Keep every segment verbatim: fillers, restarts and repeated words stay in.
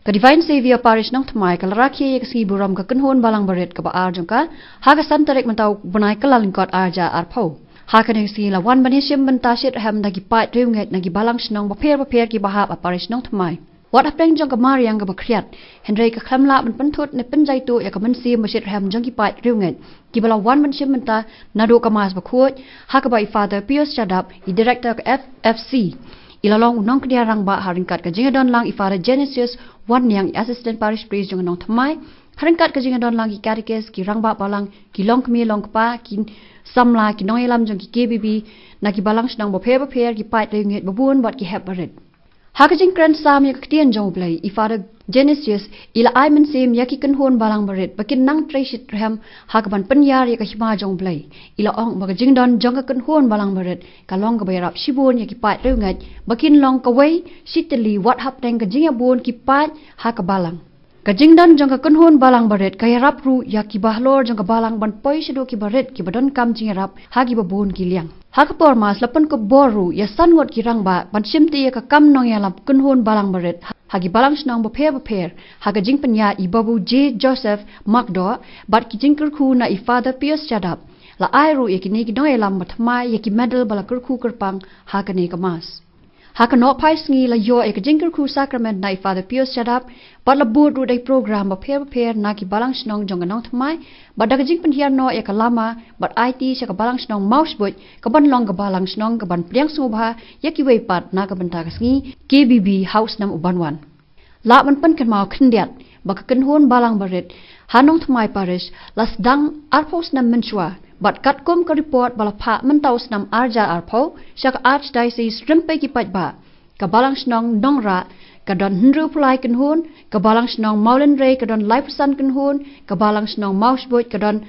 Ka Divine Saviour Parish Nongthymmai ka la rakhe ïa ka sngi burom ka kynhun balang barit kaba ar jong ka ha ka san tarik mynta u bnai Kyllalyngkot ar hajar arphew. Ha kane ka sngi la wan ban ïashim bynta shitrhem da ki paid riewngeit na ki balang shnong bapher bapher kiba hap ha Parish Nongthymmai. Wat hapdeng jong ka mariang kaba khriat, hynrei ka khlem lah ban pynthut ne pynjaituh ïa ka mynsiem ba shitrhem jong ki paid riewngeit kiba la wan ban shim bynta naduh ka Mass bakhuid, ha kaba i Father Pius Shadap, i Director ka F F C, i la long u nongkñia rangbah, ha ryngkat ka jingïadon lang i Father Genesius Wanniang, i Assistant Parish Priest jong ka Nongthymmai, ha ryngkat ka jingïadon lang ki Catechist, ki rangbah balang, ki longkmie longkpa, ki samla, ki nongïalam jong ki K B B, na ki balang shnong bapher bapher, ki paid riewngeit babun bad ki hep barit. Ha ka jingkren sam ïa ka ktien jong U Blei, i Father Genesius i la ai mynsiem ïa ki kynhun balang barit ba kin nang trei shitrhem ha kaban pynïar ïa ka hima jong U Blei. I la ong ba ka jingdon jong ka kynhun balang barit ka long kaba ïarap shibun ïa ki paid riewngeit ba kin long kawei shi tylli wat hapdeng ka jingïabun ki paid ha ka balang. Ka jingdon jong ka kynhun balang barit ka ïarap ruh ïa kiba halor jong ka balang ban poi shaduh kiba rit kiba donkam jingïarap ha kiba bun ki liang. Ha ka por Mass la pynkup bor ruh ïa san ngut ki rangbah ban shimti ïa ka kam nongïalam kynhun balang barit ha ki balang shnong bapher bapher, ha ka jingpynïaid i Babu J Joseph Makdoh bad ki jingkyrkhu na i Father Pius Shadap. La ai ruh ïa kine ki nongïalam ba thymmai ïa ki medal ba la kyrkhu kyrpang ha kane ka Mass. Ha ka nohphai sngi la ïoh ïa ka jingkyrkhu sakrament na i Father Pius Shadap, bad la bud ruh da ki program bapher bapher na ki balang shnong jong ka Nongthymmai, bad da ka jingpynhiar noh ïa ka lama bad aiti sha ka balang shnong Mawshbuit kaban long ka balang shnong kaban pdiang sngewbha ïa kiwei pat na ka bynta ka sngi K B B ha u snem uban wan. Lah ban pynkynmaw khyndiat ba ka kynhun balang barit ha Nongthymmai Parish la sdang arphew snem mynshuwa, bad katkum ka report ba la phah mynta u snem ar hajar arphew sha ka Archdiocese Rympei ki paidbah, ka balang shnong Nongrah ka don hynriewphew lai kynhun, ka balang shnong Mawlynrei ka don laiphew san kynhun, ka balang shnong Mawshbuit ka don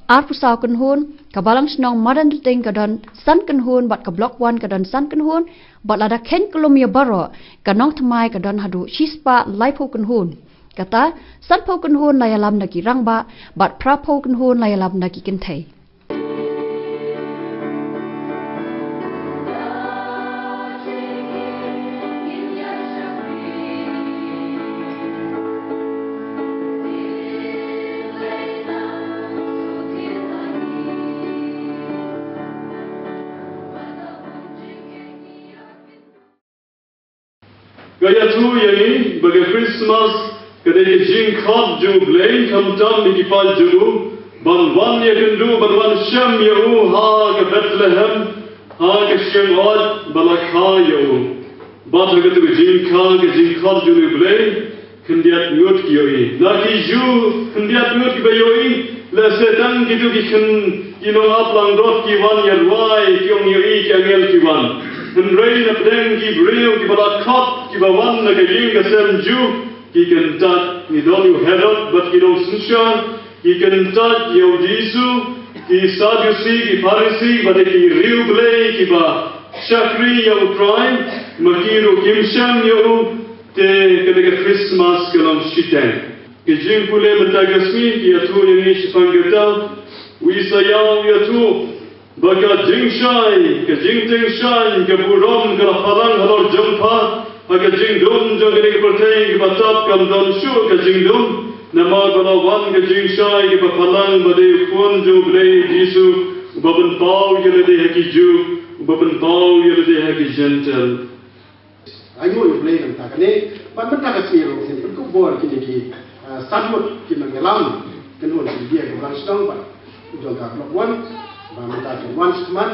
arphew saw kynhun, ka balang shnong Madanrting ka don san kynhun bad ka Block One ka don san kynhun, bad lada kheiñ kyllum ïa baroh ka Nongthymmai ka don haduh shispah laiphew kynhun. Kata, sanphew kynhun la ïalam da ki rangbah bad phraphew kynhun la ïalam da ki kynthei. Ka ïathuh ïa ngi ba ka Christmas ka dei ka jingkhot jong U Blei khamtam ïa ki paid jong u ban wan ïakynduh, ban wan shem ïa u ha ka Bethlehem, ha ka shyieng ot ba la kha ïa u. Bad ha kata ka jingkha, ka jingkhot jong U Blei, khyndiat ngut ki ïohi. Na ki Jiw khyndiat ngut kiba ïohi, lehse tang kito ki khyn, ki nongap langbrot ki wan ïa rwai, ki ong ïohi ki angel ki wan. Hynrei na pdeng ki briew kiba la khot, kiba wan na ka ïing ka sem Jiw, ki kyntait, ngi don ïa u Herod bad ki nongsynshar, ki kyntait ïa u Jisu, ki Sadyusi, ki Pharisi, bad ki riewblei kiba shakri ïa u Trai, ma ki ruh kim shem ïa u, te kane ka Christmas ka long shiteng. Ka jingpule mynta ka sngi ka ïathuh ïa ngi shaphang kata, u Isaïah u ïathuh ba ka jingshai, ka jingtieng shai, ka burom ka la phalang halor jong pha, ha ka jingdum jong kane ka pyrthei kaba tap kam don shuh ka jingdum, namar ba la wan ka jingshai kaba phalang ba dei u Khun jong U Blei Jisu, uba pynpaw ïa lade ha ki Jiw, uba pynpaw ïa lade ha ki Jentail. Ainguh ïa U Blei na ka bynta kane, bad mynta ka sngi ruh ngin pynkup bor ïa kine ki, ah, san ngut ki nongïalam, kynhun ki dieng ki balang shnong bad jong ka Block One, ba mynta kin wan shakhmat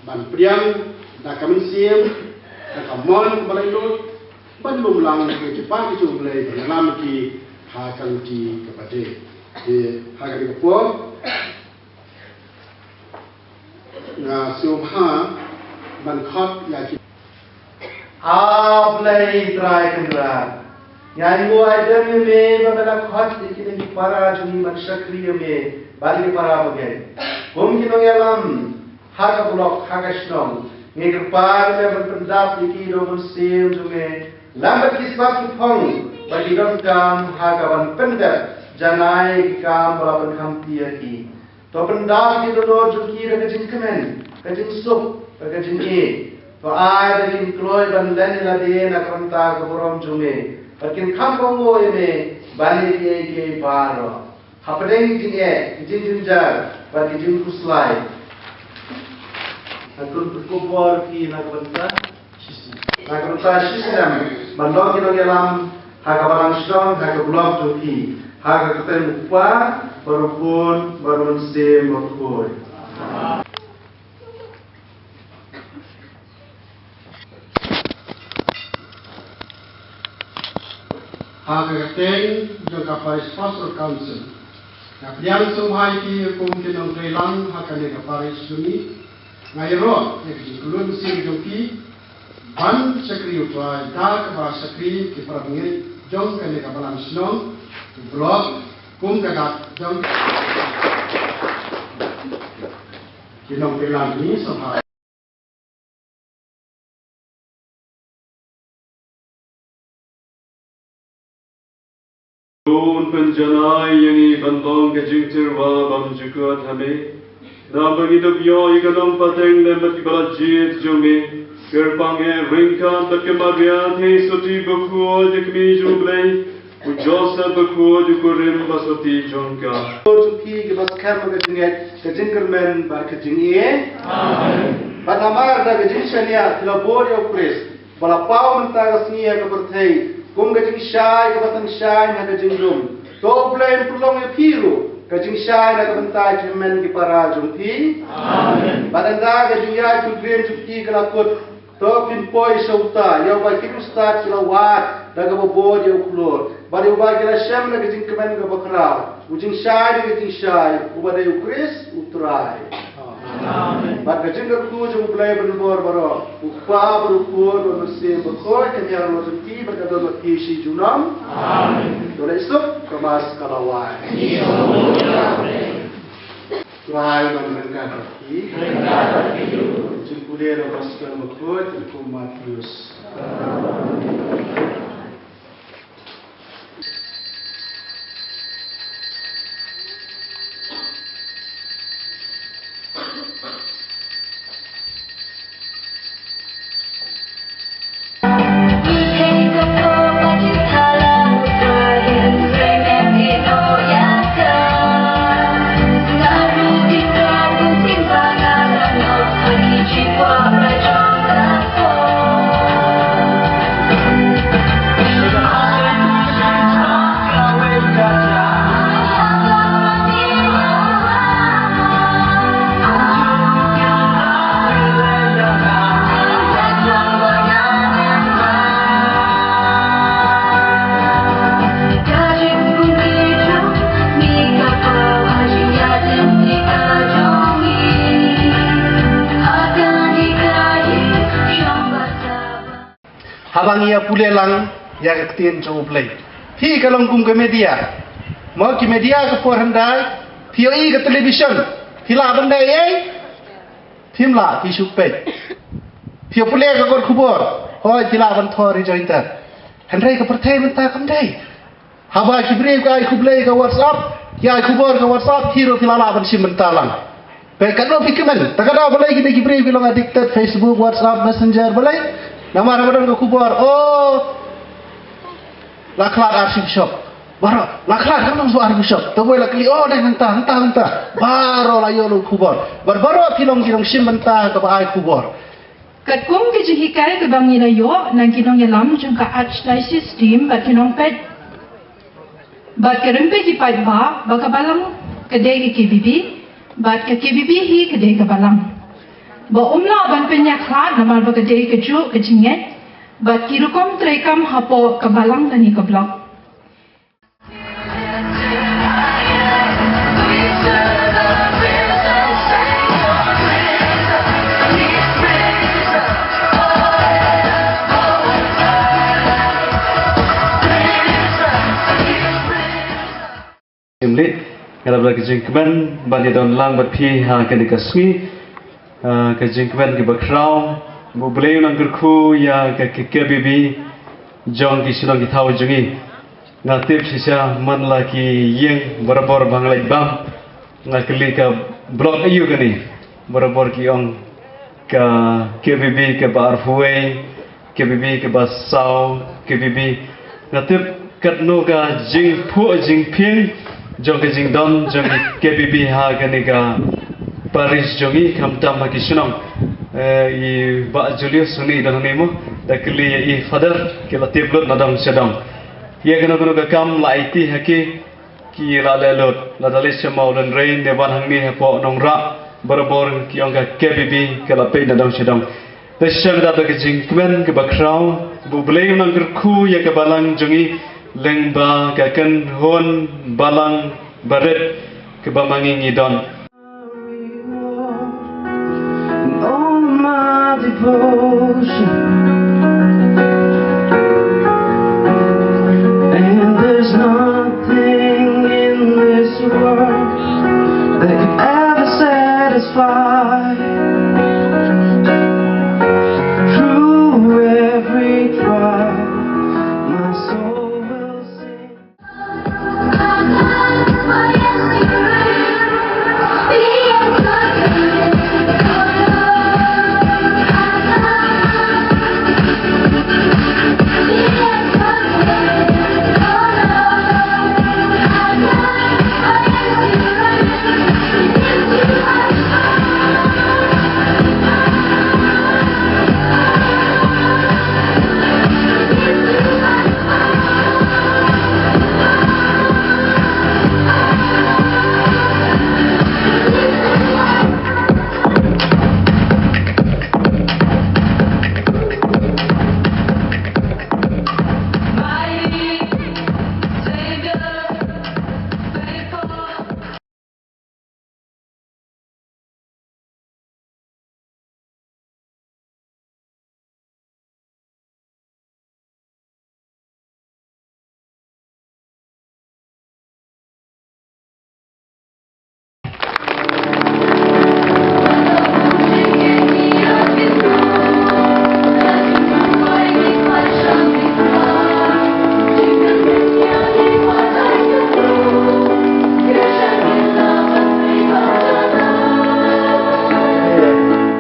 ban pdiang da ka mynsiem, da ka mon kaba laitluid, ban lum lang ïa ki paid ki jong U Blei, ban ïalam ïa ki ha ka lynti kaba dei. Te ha kane ka por, nga sngewbha ban khot ïa ki. A Blei Trai Kynrad, ngi ainguh aidem ïa me ba me la khot ïa kine ki para jong ngi ban shakri ïa me bad ïa ki para bangeit. Kum ki nongïalam ha ka block, ha ka shnong, ngi kyrpad ïa me ban pyndap ïa ki da u Mynsiem jong me, lem bad ki sap ki phong ba ki donkam ha kaban pyndep janai ïa ki kam ba la pynkhamti ïa ki. To pyndap ïa ki dohnud jong ki da ka jingkmen, ka jingsuk, da ka jingïeit. To ai ba kin kloi ban len ïa lade na ka bynta ka burom jong me. Bad kin kham kohnguh ïa me ban ïa kiei kiei baroh. Hapdeng ki jingeh, ki jingjynjar bad ki jingkhuslai, ha ka khubor phi na ka bynta, na ka bynta shisnem ban long ki nongïalam ha ka balang shnong, ha ka block jong phi, ha ka kyrteng U Kpa bad U Khun bad U Mynsiem Bakhuid. Ha ka kyrteng jong ka Parish Pastoral Council, nga pdiang sngewbha ïa phi kum ki nongtrei lang ha kane ka parish jong ngi. Nga ïaroh ïa ka jingkylluid mynsiem jong phi ban shakri U Trai da kaba shakri ki para bangeit jong kane ka balang shnong, u block, kum ka dak jong ki nongtrei lang jong ngi sngewbha. Un pynjanai ïa ngi ban long ka jingtyrwa bymjukut ha me. Namar ngi dup ïoh ïa ka nongpateng lem bad kiba la jied jong me. Kyrpang eh ryngkat bad ka Maria Theisotti Bakhuid, ka kmie jong U Blei, u Joseph Bakhuid, u kurim ba sotti jong ka. Jong phi kiba skhem ha ka jingngeit, ka jingkyrmen bad ka jingïeit. Amen. Bad namar da ka jingshaniah phi la bud ïa U Khrist, ba la paw mynta ka sngi ha ka pyrthei kum ka jingshai kaba tang shai na ka jingdum. To U Blei un pynlong ïa phi ruh ka jingshai na ka bynta ki hynmen ki para jong phi. Amen. Bad ynda ka jingïaid pilgrim jong phi ka la kut, to phin poi sha uta, ïa uba ki riewstad ki la wad da kaba bud ïa u khlur, bad ïa uba ki la shem da ka jingkmen kaba khraw, u jingshai da ka jingshai, uba dei U Khrist U Trai. Amen. Bad ka jingkyrkhu jong U Blei ba donbor baroh, U Kpa bad U Khun bad U Mynsiem Bakhuid, kan ïaroh lem bad phi bad kan don bad phi shi junom. Amen. To leit suk, ka Mass ka la wai. Trai un ryngkat bad phi. Jingpule na ka Gospel Bakhuid kum u Mathaios. Haba ngi ïa pule lang ïa ka ktien jong U Blei, phi ka long kum ka media. Mo ki media ka por hyndai, phi ïohi ka television, phi lah ban dei ei? Phim lah, phi shu peit. Phi ïa pule ka kot khubor, hooid phi lah ban thor ri jointer. Hynrei ka pyrthei mynta kam dei. Haba ki briew ki ai khublei ka WhatsApp, ki ai khubor ka WhatsApp, phi ruh phi la lah ban shim bynta lang. Peit katno phi kmen, ta ka daw balei kine ki briew ki long addicted Facebook, WhatsApp, Messenger, balei? Namar haba don ka khubor, oh, la khlad arphew bishop. Baroh, la khlad, kam long arphew bishop. Te wei la kylli, oh, dei nangta, nangta, nangta. Baroh la ïoh lut khubor. Bad baroh phi long ki nongshim bynta kaba ai khubor. Katkum ka jinghikai kaba ngi la ïoh na ki nongïalam jong ka Archdiocese team bad ki nongpeit, bad ka rympei ki paidbah, ba ka balang ka dei ka K B B, bad ka K B B hi ka dei ka balang. Ba ym lah ban pynïakhlad namar ba ka dei kajuh ka jingngeit, bad ki rukom treikam hapoh ka balang lane ka block. Imlik, nga la bla ka jingkmen ban ïadon lang bad phi ha kane ka sngi. Ah, ka jingkmen kaba khraw, ba U Blei un nang kyrkhu ïa ka, ka K B B jong ki shnong ki thaw jong ngi. Nga tip shisha man la ki ïing barabor ba nga leit bam, nga kylli ka block aïu kane. Barabor ki ong ka K B B kaba arphew wei, K B B kaba saw, K B B Nga tip katno ka jingphuh jingphieng jong ka jingdon jong ki K B B ha kane ka parish jong ngi, khamtam ha ki shnong. Eh, i Bah Julius une i don hangne mo, da kylli ïa i Father, ki la tip lut na dong sha dong. Ïa kano kano ka kam la aiti ha ki, ki la leh lut, lada leit sha Mawlynrei ne wan hangne hapoh Nongrah, barabor ki ong ka K B B ka la peit na dong sha dong. Te shisha nga da ka jingkmen kaba khraw, ba U Blei un nang kyrkhu ïa ka balang jong ngi lyngba ka kynhun balang barit kaba ma ngi ngi don. And all my devotion. And there's nothing in this world that could ever satisfy. Through every trial, my soul will sing.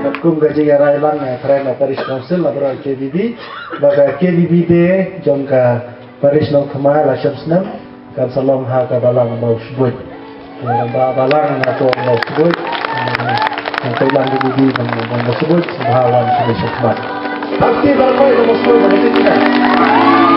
Katkum ka jingïarai lang, eh, trai na Parish Council, na bra K B B, ba ka K B B Day jong ka Parish Nongthymmai la shem snem, kan sa long ha ka balang Mawshbuit. Ba, balang na to Mawshbuit. Nang to lang di di nang Mawshbuit, ba wan sha Mawshbuit. Hakti ba koi Mawshbuit ba ti ka.